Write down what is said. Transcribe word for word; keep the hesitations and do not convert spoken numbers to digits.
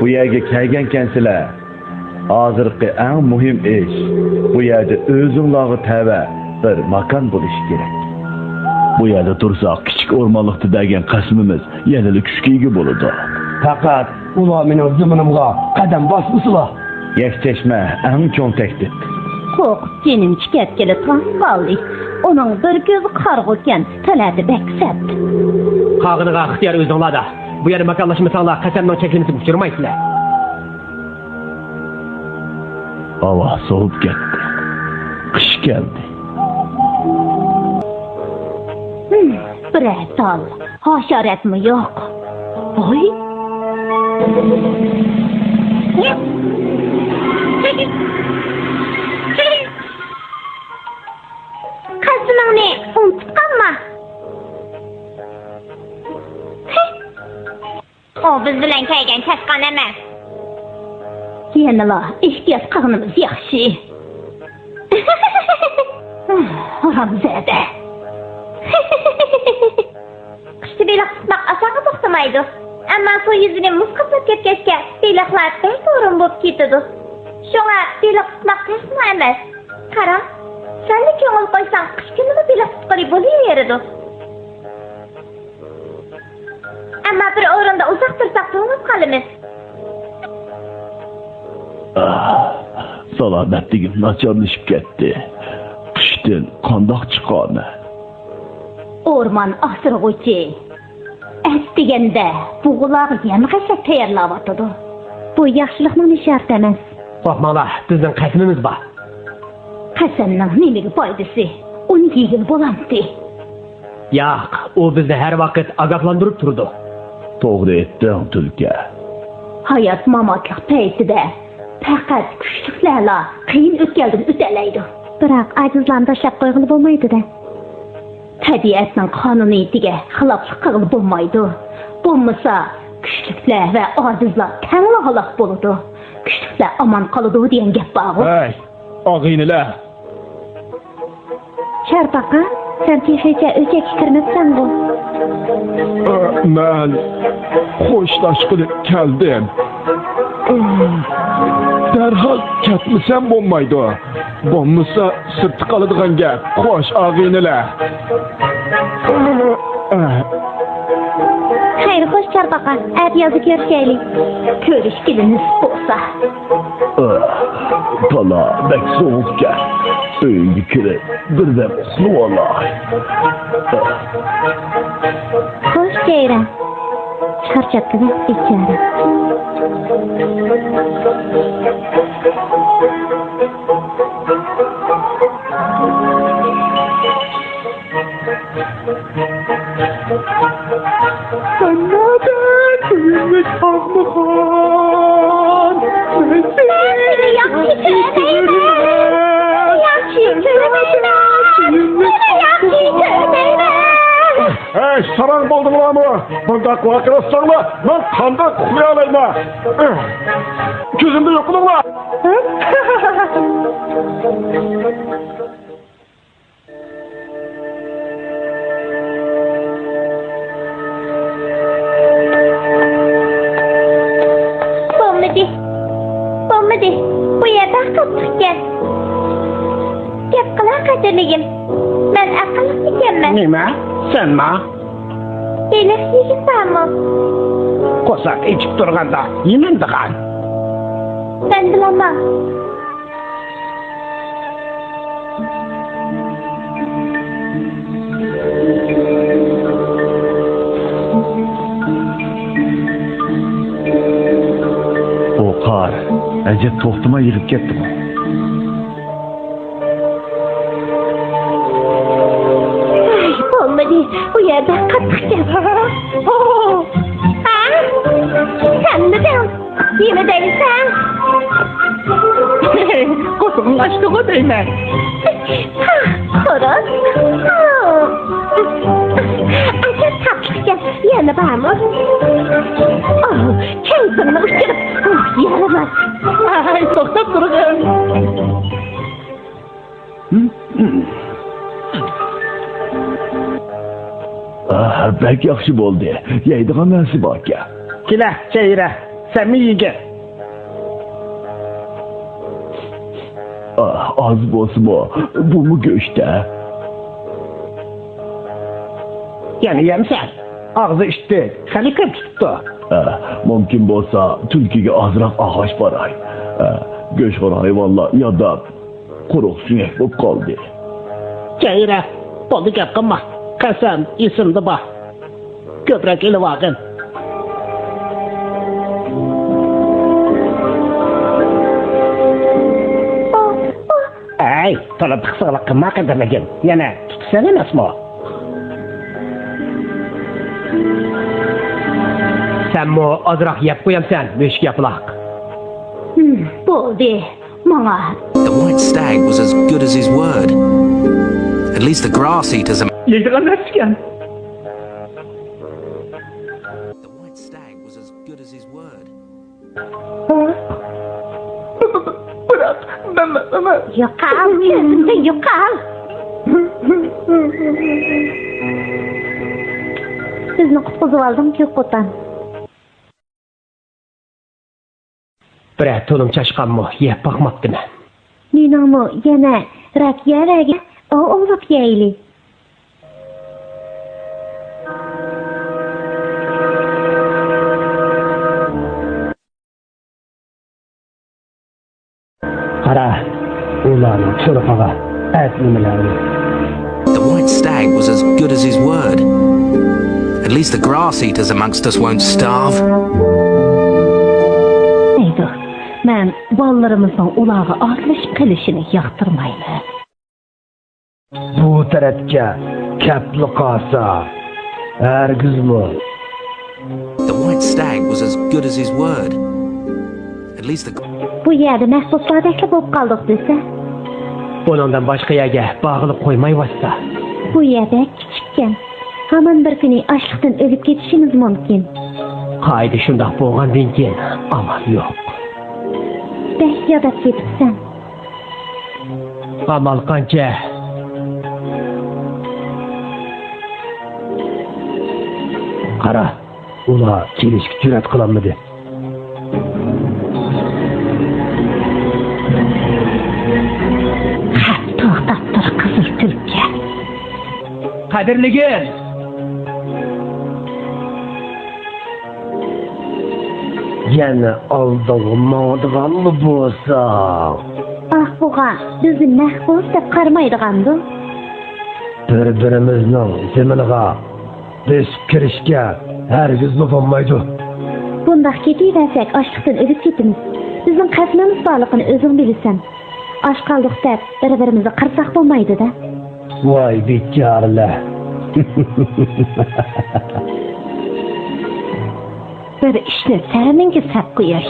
بۇ يەرگە كەلگەنكەنسىلەر. ھازىرقى ئەڭ مۇھىم ئىش، بۇ يەردە ئۆزۈڭلارغا تەۋە بىر ماكان بولۇشى كېرەك. بۇ يەردە تۇرساق، كىچىك ئورمانلىقتا بەرگەن قەسىمىمىز يەنىلا كۈچكە ئىگە بولىدۇ. پەقەت ئۇلار مېنىڭ زېمىنىمغا قەدەم باسمىسىلا. يەكچەشمە ئەڭ چوڭ تەھدىت. قورقۇپ جېنىم چىقىپ كېلىدىغان قالدى. ئۇنىڭ بىر كۆزى قارىغۇكەن، تەلەتى بەك سەت. قالغىنىغا ئىختىيار ئۆزۈڭلاردا. بۇ يەردە ماكانلاشمىساڭلار، قەسەمنىڭ چەكلىمىسىگە ئۇچرىمايسىلەر. ھاۋا سوۋۇپ كەتتى. قىش كەلدى. ھىم، بىرەر تال ھاشاراتمۇ يوق. ۋاي. قەسىمىڭنى ئۇنتۇپ قالما. ئۇ بىز بىلەن كەلگەن چاشقان ئەمەس. يەنىلا ئېھتىيات قىلغىنىمىز ياخشى. ھارامزادە. قىشتا بېلىق تۇتماق ئاسانغا توختىمايدۇ. ئەمما سۇ يۈزىنى مۇز قاپلاپ كەتكەچكە، بېلىقلار بەك ئورۇن بولۇپ كېتىدۇ. شۇڭا بېلىق تۇتماق تەسمۇ ئەمەس. قارا، سەنلا كۆڭۈل قويساڭ، قىش كۈنىمۇ بېلىق تۇتقىلى بولۇۋېرىدۇ. ئەمما بىر ئورۇندا ئۇزاق تۇرساق توڭۇپ قالىمىز. ئاھ، سالامەتلىكىم ناچارلىشىپ كەتتى. قىشتىن قانداق چىقارمەن؟ ئورمان ئاسرىغۇچى ئەتىگەندە بۇغىلارغا يەم-خەشەك تەييارلاۋاتىدۇ. بۇ ياخشىلىقنىڭ نىشانى ئەمەس. قورقماڭلار، بىزنىڭ قەسىمىمىز بار. قەسەمنىڭ نېمىگە پايدىسى؟ ئۇنى يېگىلى بولامتى؟ ياق، ئۇ بىزنى ھەر ۋاقىت ئاگاھلاندۇرۇپ تۇرىدۇ. توغرا ئېيتتىڭ، تۈلكە. ھايات-ماماتلىق پەيتىدە پەقەت كۈچلۈكلەرلا قىيىن ئۆتكەلدىن ئۆتەلەيدۇ. بىراق ئاجىزلارنى تاشلاپ قويغىلى بولمايدۇ-دە. تەبىئەتنىڭ قانۇنىيىتىگە خىلاپلىق قىلغىلى بولمايدۇ. بولمىسا، كۈچلۈكلەر ۋە ئاجىزلار تەڭلا ھالاك بولىدۇ. كۈچلۈكلەر ئامان قالىدۇ دېگەن گەپ بارغۇ. ھەي، ئاغىنىلەر! چارپاقا، سەن تېخىچە ئۆچەككە كىرمەپسەنغۇ؟ ئە، مەن خوشلاشقىلى كەلدىم. دەرھال كەتمىسەم بولمايدۇ. بولمىسا سىرتتا قالىدىغان گەپ. خوش، ئاغىنىلەر. خەير خوش، چارپاقا. ئەتىيازدا كۆرۈشەيلى. كۆرۈشكىلى نېسىپ بولسا. ئاھ، بالا بەك سوغۇقكەن. ئۆيگە كىرىپ بىردەم ئۇخلىۋالاي. خوش، جەيران. چارچاپتۇ-دە، بىچارە. سەن نادان، كۆڭلۈڭ ئاغمىغان. مەن سېنى ياخشى كۆرمەيمەن. ياخشى كۆرمەيمەن. سېنى ياخشى كۆرمەيمەن. ھەي، ساراڭ بولدۇڭلارمۇ؟ بۇنداق ۋارقىراشساڭلار، مەن قانداق ئۇخلىيالايمەن؟ كۆزۈمدىن يوقىلىڭلار. بولمىدى. بولمىدى. بۇ يەر بەك قاتتىقكەن. گەپ قىلا، قەدىرلىگىم. مەن ئەقىللىقمىكەنمەن؟ نېمە؟ سەنما؟ ھېلىقى يىگىت بارمۇ؟ قورساق ئېچىپ تۇرغاندا يېمەيدىغان. مەن بىلەن ماڭ. بۇ قار ئەجەب توختىماي يېغىپ كەتتىمۇ؟ ئاي، بولمىدى. بۇ يەردە قاتتىق گەپ. ھە؟ سەنمىدىڭ؟ نېمە دەيسەن؟ قورسىقىڭ ئاچتىغۇ دەيمەن. ھا، قورۇس. ئەجەب تاتلىق گەپ. يەنە بارمۇ؟ ئاھ، كەيپىمنى ئۇچۇرۇپ، ئۇھ، يارىماس. ئاي، توختاپ تۇرغىن. ئاھ، بەك ياخشى بولدى. يەيدىغان نەرسە باركەن. كېلە، جەيرە. سەنمۇ يېگىن. ئاھ، ئاز بولسىمۇ، بۇمۇ گۆشتە. يەنە يەمسەن؟ ئاغزى ئىتتىك، خېلى كۆپ تۇتۇپتۇ. ئە، مۇمكىن بولسا، تۈلكىگە ئازراق ئاغاچ باراي. ئە، گۆشخور ھايۋانلار ياداپ، قۇرۇق سۆڭەك بولۇپ قالدى. جەيرە، بولدى، گەپ قىلما. قەسەم، ئېسىمدە بار. كۆپرەك ئېلىۋالغىن. ئەي، تولا پىخسىقلىق قىلما قەدىرلىگىن. يەنە تۇتىسەن ئەمەسمۇ؟ سەنمۇ ئازراق يەپ قويامسەن، مۈشۈك ياپىلاق؟ ھىم، بولدى، ماڭا. The white stag was as good as his word. At least the grass eaters are يەيدىغان نەرسە ئىكەن. The white stag was as good as his word. بىراق، مەن، مەن، مەن، مەن. يوقال، كۆزۈمدىن يوقال. سىزنى قۇتقۇزۇۋالدىم، كۆك قوتان. بىرەر تۇلۇم چاشقانمۇ يەپ باقماپتىمەن. مېنىڭمۇ يەنە راك يەۋەرگىن، ئوۋ ئوۋلاپ يەيلى. قارا، ئۇلارنىڭ تۇرقىغا ئەتنىمىلەرنى. The white stag was as good as his word. At least the grass eaters amongst us won't starve. دەيدۇ. مەن بالىلىرىمىزنىڭ ئۇلارغا ئارىلىشىپ قېلىشىنى ياقتۇرمايمەن. بۇ تەرەپكە كەپلا قالسا، ھەرگىزمۇ. The white stag was as good as his word. At least the بۇ يەردە مەھبۇسلاردەكلا بولۇپ قالدۇق دېسە. بۇنىڭدىن باشقا يەرگە بارغىلى قويمايۋاتسا. بۇ يەر بەك كىچىككەن. ھامان بىر كۈنى ئاچلىقتىن ئۆلۈپ كېتىشىمىز مۇمكىن. قائىدە شۇنداق بولغاندىن كېيىن ئامال يوق. بەك ياداپ كېتىپسەن. ئامال قانچە؟ قارا، ئۇلار كېلىشكە جۈرئەت قىلالمىدى. ھە، توختاپ تۇر، قىزىل تۈلكە. قەدىرلىگىن! يەنە ئالدىڭغا ماڭىدىغانلا بولساڭ. ئاھ، بۇغان، بىزنى مەھبۇس دەپ قارىمايدىغاندۇ؟ بىر-بىرىمىزنىڭ زېمىنىغا بېسىپ كىرىشكە ھەرگىزمۇ بولمايدۇ. بۇنداق كېتىۋەرسەك، ئاچلىقتىن ئۆلۈپ كېتىمىز. بىزنىڭ قەسىمىمىز بارلىقىنى ئۆزۈڭ بىلىسەن. ئاچ قالدۇق دەپ، بىر-بىرىمىزنى قىرساق بولمايدۇ-دە. ۋاي بىچارىلەر! بىر ئىشنى سەرنىڭكى سەپ قوياي.